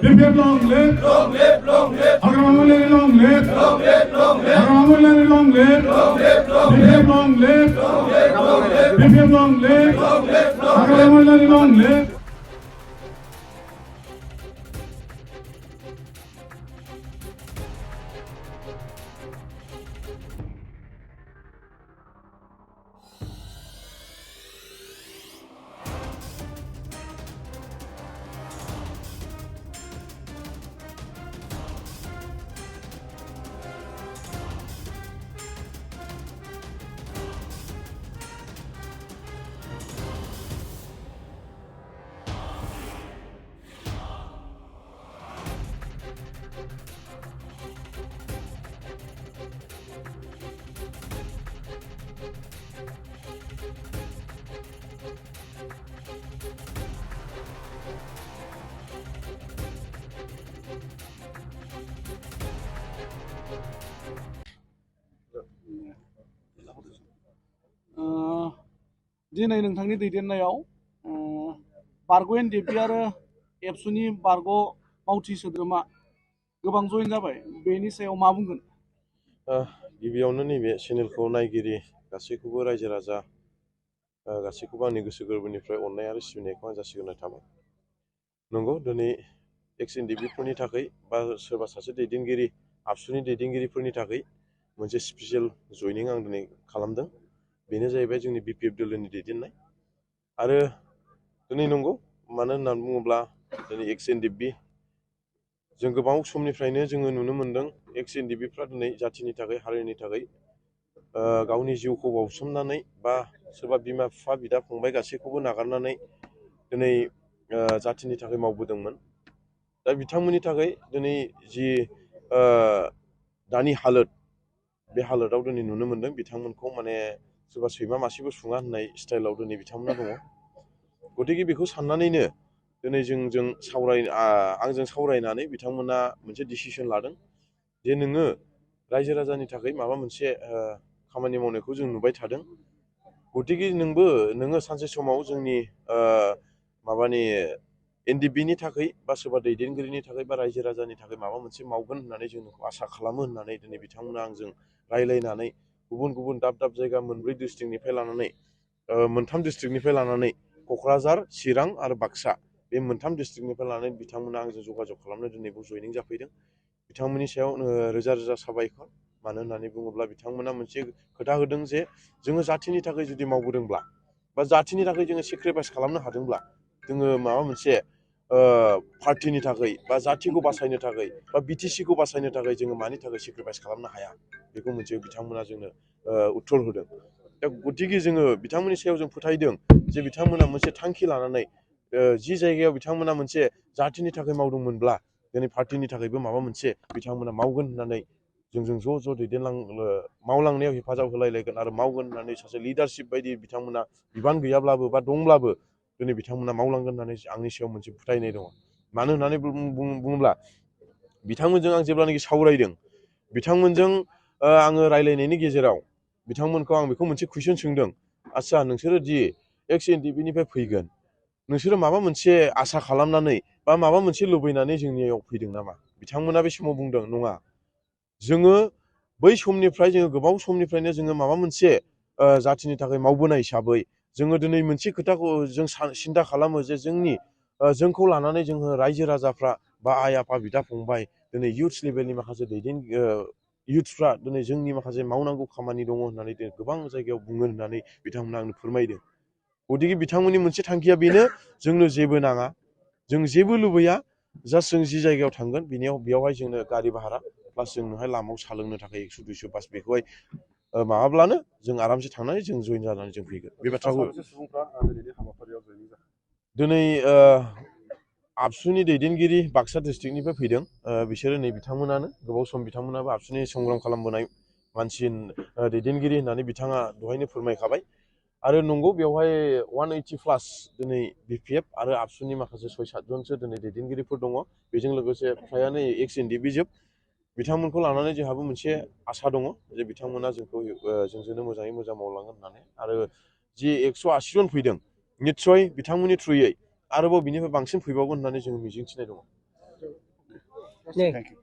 BPF long live, long live, long live. Agamamulani long live, long live, long live. Agamamulani long live, long live, long live. BPF long live, long live, long live. BPF long live, long live, long live. Agamamulani long live. दिनै नोंथांनि दैदेननायाव बारग' NDFB आरो एबसुनि बारग' मावथि सोद्रोमा गोबां जयेन जाबाय बेनि सायाव मा बुंगोन? गिबियावनो नैबे चेनेलखौ नायगिरि गासैखौबो रायजो राजा गासैखौबो आंनि गोसो गोरबोनिफ्राय अननाय आरो सिबिनायखौ आं जासिग्रोनाय थाबाय। नंगौ दिनै एक्स एनडिएफबिफोरनि थाखाय बा सोरबा सासे दैदेनगिरि आबसुनि दैदेनगिरिफोरनि थाखाय मोनसे स्पेसियेल जयनिं आं दिनै खालामदों। बेनो जाहैबाय जोंनि बिपिएफ दोलोनि दैदेननाय आरो दिनै नंगौ मानो होननानै बुङोब्ला दिनै एक्स एनडिएफबि जों गोबां समनिफ्रायनो जोङो नुनो मोन्दों एक्स एनडिएफबिफ्रा दिनै जाथिनि थाखाय हारिनि थाखाय गावनि जिउखौ बावसोमनानै बा सोरबा बिमा बिफा बिदा फंबाय गासैखौबो नागारनानै दिनै जाथिनि थाखाय मावबोदोंमोन। दा बिथांमोननि थाखाय दिनै जि दानि हालोद बे हालोदाव दिनै नुनो मोन्दों बिथांमोनखौ माने सोरबा सैमा मासेबो सुङा होननाय स्टाइलाव दिनै बिथांमोना दङ। गतिके बेखौ साननानैनो दिनै आंजों सावरायनानै बिथांमोना मोनसे डिसिसन लादों जे नोङो रायजो राजानि थाखाय माबा मोनसे खामानि मावनायखौ जों नुबाय थादों। गतिके नोङो सानसे समाव जोंनि माबानि एनडिएफबिनि थाखाय बा सोरबा दैदेनगिरिनि थाखाय बा रायजो राजानि थाखाय माबा मोनसे मावगोन होननानै जों नोंखौ आसा खालामो होननानै दिनै बिथांमोना आंजों रायज्लायनानै गुबुन गुबुन दाब दाब जायगा मोनब्रै डिस्ट्रिक्टनिफ्राय लानानै मोनथाम डिस्ट्रिक्टनिफ्राय लानानै क'क्राझार चिरां आरो बाक्सा बे मोनथाम डिस्ट्रिक्टनिफ्राय लानानै बिथांमोना आंजों जगाजग खालामनो दिनै जयनिं जाफैदों। बिथांमोननि सायाव रोजा रोजा साबायखर। मानो होननानै बुङोब्ला बिथांमोना मोनसे खोथा होदों जे जोङो जाथिनि थाखाय जुदि मावबोदोंब्ला बा जाथिनि थाखाय जोङो सेक्रिफाइस खालामनो हादोंब्ला जोङो माबा मोनसे पार्टिनि थाखाय बा जाथिखौ बासायनो थाखाय बा बिटिसिखौ बासायनो थाखाय जोङो मानि थाखाय सेक्रिफाइस खालामनो हाया बेखौ मोनसे बिथांमोना जोंनो उत्तर होदों। दा गतिके जोङो बिथांमोननि सायाव जों फोथायदों जे बिथांमोना मोनसे थांखि लानानै जि जायगायाव बिथांमोना मोनसे जाथिनि थाखाय मावदोंमोनब्ला दिनै पार्टिनि थाखायबो माबा मोनसे बिथांमोना मावगोन होननानै जोंजों ज' मावलांनायाव हेफाजाब होलायलायगोन आरो मावगोन होननानै सासे लिडारशिप बायदि बिथांमोना बिबान गैयाब्लाबो बा दंब्लाबो दिनै बिथांमोना मावलांगोन होननानै आंनि सायाव मोनसे फोथायनाय दङ। मानो होननानै बुङोब्ला बिथांमोनजों आं जेब्लानाखि सावरायदों बिथांमोनजों आङो रायलायनायनि गेजेराव बिथांमोनखौ आं बेखौ मोनसे कुइसन सोंदों, आदसा नोंसोरो दि एक्स एनडिएफबिनिफ्राय फैगोन नोंसोरो माबा मोनसे आसा खालामनानै बा माबा मोनसे लुबैनानै जोंनियाव फैदों नामा? बिथांमोना बे समाव बुंदों नङा, जोङो बै समनिफ्राय जोङो गोबाव समनिफ्रायनो जोङो माबा मोनसे जाथिनि थाखाय मावबोनाय हिसाबै जोङो दिनै मोनसे खोथाखौ जों सिन्था खालामो जे जोंखौ लानानै जोङो रायजो राजाफ्रा बा आइ आफा बिदा फंबाय दिनै इयुथ्स लेभेलनि माखासे इयुथ्सफ्रा दिनै जोंनि माखासे मावनांगौ खामानि दङ होननानै दिनै गोबां जायगायाव बुङो होननानै बिथांमोना आंनो फोरमायदों। गतिके बिथांमोननि मोनसे थांखिया बेनो जोंनो जेबो नाङा, जों जेबो लुबैया, जास्ट जों जि जायगायाव थांगोन बेयावहाय जोंनो गारि भारा प्लास जोंनोहाय लामायाव साहा लोंनो थाखाय 100-200 बास बेखौहाय माबाब्लानो जों आरामसे थांनानै जों जइन जानानै जों फैगोन। बे बाथ्राखौ दिनै आबसुनि दैदेनगिरि बाक्सा डिस्ट्रिक्टनिफ्राय फैदों बिसोरो नै बिथांमोनानो गोबाव सम बिथांमोनाबो आबसुनि संग्राम खालामबोनाय मानसि दैदेनगिरि होननानै बिथाङा दहायनो फोरमायखाबाय। आरो नंगौ बेवहाय 180+ दिनै बिपिएफ आरो आबसुनि माखासे 6-7 जनसो दिनै दैदेनगिरिफोर दङ। बेजों लोगोसे फ्रायानो एक्स एनडिएफबि जोब। बिथांमोनखौ लानानै जोंहाबो मोनसे आसा दङ जे बिथांमोना जोंजोंनो मोजाङै मोजां मावलांगोन होननानै। आरो जि 180 जन फैदों निस्सय बिथांमोननि थ्रुयै आरोबाव बिनिफ्राय बांसिन फैबावगोन होननानै जों मिजिंथिनाय दङ। जासिगोन थेंक इउ